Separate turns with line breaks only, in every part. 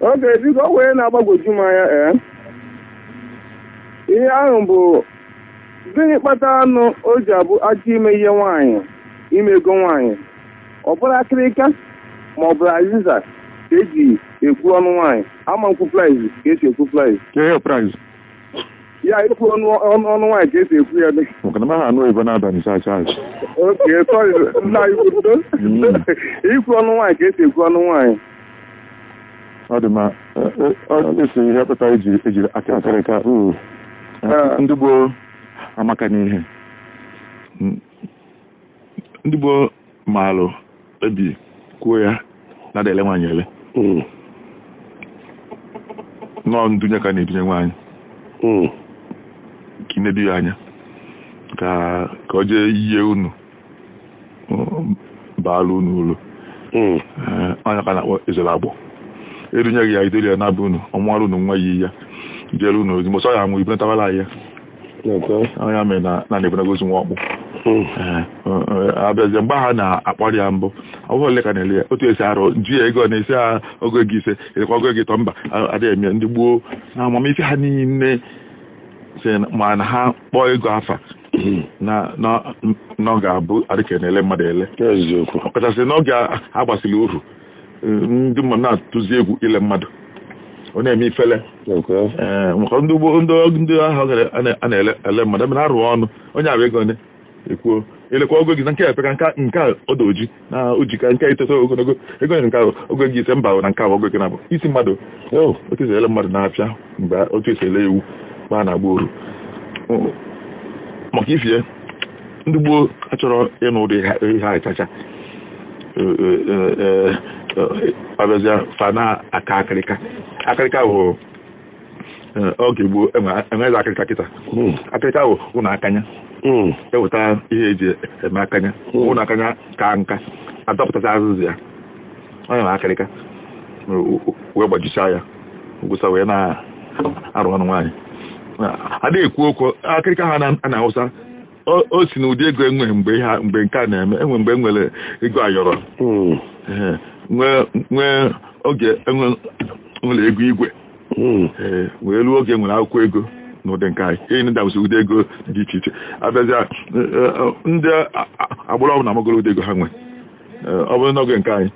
Oge biko, o wee na-agbagwoju m anya. Ee, ihe ahụ bụ gịnị kpatara anụ o ji abụ achọ ime ihe nwaanyị, ime ego nwaanyị, ọ bụrụ akịrịka ma ọ bụrụ azịza ka eji ekwu ọnụ nwaanyị, ama nkwu price ka esi ekwu price?
Ihe price?
Ya ekwu ọnụ ọnụ ọnụ nwaanyị ka esi ekwu ya dị.
Maka na maha anụ oyibo n'abalị chaa chaa.
Okay, sorry, nna anyị kwudo. Ikwu ọnụ nwaanyị ka esi ekwu ọnụ nwaanyị.
Ọ dị mma. Ọ esi ihe kpatara ejiri aka akịrịka. Ndị gboo amaka n'ihe. Ndị gboo maalụ ebi kwuo ya na ele nwaanyị ele nọọ ndunye ka na-edunye nwaanyị ka ị na-edu ya anya ka ọ jee yie unu baala unu ulu. Onye ka na-akpọ ezere agbọ edunyeghị ya, idoli ya na-abụ unu ọmụọrụ unu nwa yi ya jere unu ozi mbọsọ ya anwụ ibunatawala ya. Onye mere na na-ebunago ozu nwa ọkpụ. Abịazie mgbe ha na-akpọrọ ya mbụ, ọ bụrụ ole ka na-ele ya, otu esi arụ ji ya ego na-esi ha ogo ego 5, elekwa ogo ego 3, mba, adịghị eme. Ndị gboo na amamife ha niile si ma na ha kpọọ ego afa na ọ ga-abụ adịka na-ele mmadụ ele. Ọkachasị n'oge a gbasiri ohu, ndị mmadụ na-atụzi egwu ile mmadụ, ọ na-eme ifele. Ee, maka ndị ugbo, ndị ahụ gara a na-ele ele mmadụ ebe na-arụ ọnụ onye abụ ego one ekwuo elekwa ogo gị na nke epe ka nke a ọdọ oji na oji ka nke etoto ogologo ego nke ahụ ogo gị 5, mba, na nke ahụ ogo gị na-abụ isi mmadụ. Otu esi ele mmadụ na-apịa mgbe otu esi ele ewu mgbe a na-agba oru maka ifie. Ndị gboo achọrọ ịnụ ụdị ihe a chacha. Abịazịa fa na aka akịrịka. Akịrịka bụ oge gboo enweghị akịrịka kịta. Akịrịka bụ ụlọ akanya eweta ihe eji eme akanya, ụlọ akanya ka nka adọpụtacha azụzụ ya, onye nwe akịrịka wee gbajichaa ya gwụsa wee na-arụ ọnụ nwaanyị. Adịghị ekwu okwu akịrịka ha na-awụsa. O si n'ụdị ego enwe mgbe ihe mgbe nke a na-eme enwe mgbe enwere ego ayọrọ. Nwee oge enwere ego igwe. Ee, wee ruo oge enwere akwụkwọ ego n'ụdị nke anyị ihe ndị awụsị ụdị ego dị iche iche. Abịazịa ndị agbụrụ ọbụla amagolo ụdị ego ha nwe. Ọ bụrụ n'oge nke anyị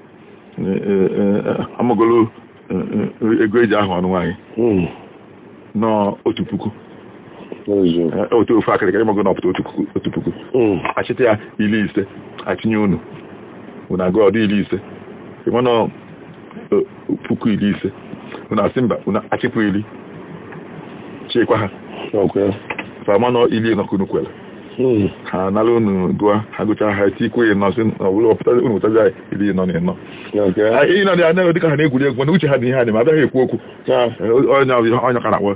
amagolo ego eji ahụ ọnụ nwaanyị nọọ 1000. Otu ofe akịrịka ịmago na ọpụta 1000, 1000. Achịta ya 50, atinye unu unu agụ ọdụ 50, ịma nọ 50,000. Unu asị mba, unu achịpụ 10 chịkwa ha fama nọ 40 ka unu kwere ha nara unu gụọ ha gụchaa ha tikwu 40, sị ọbụla ọpụta unu pụtazi anyị 44. 40 dị anya dịka ha na-egwuri egwu, mana uche ha dị ihe ha na-eme, abịaghị ekwu okwu. Onye onye ka na-akpọ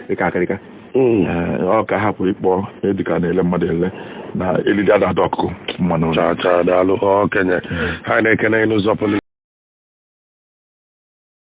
ịka akịrịka. Ọ ka hapụ ịkpọ dịka na-ele mmadụ ele na elili ada ada ọkụkụ mmanụ.
Chaa chaa, daalụ okenye. Ha na-ekene n'ụzọ pụrụ.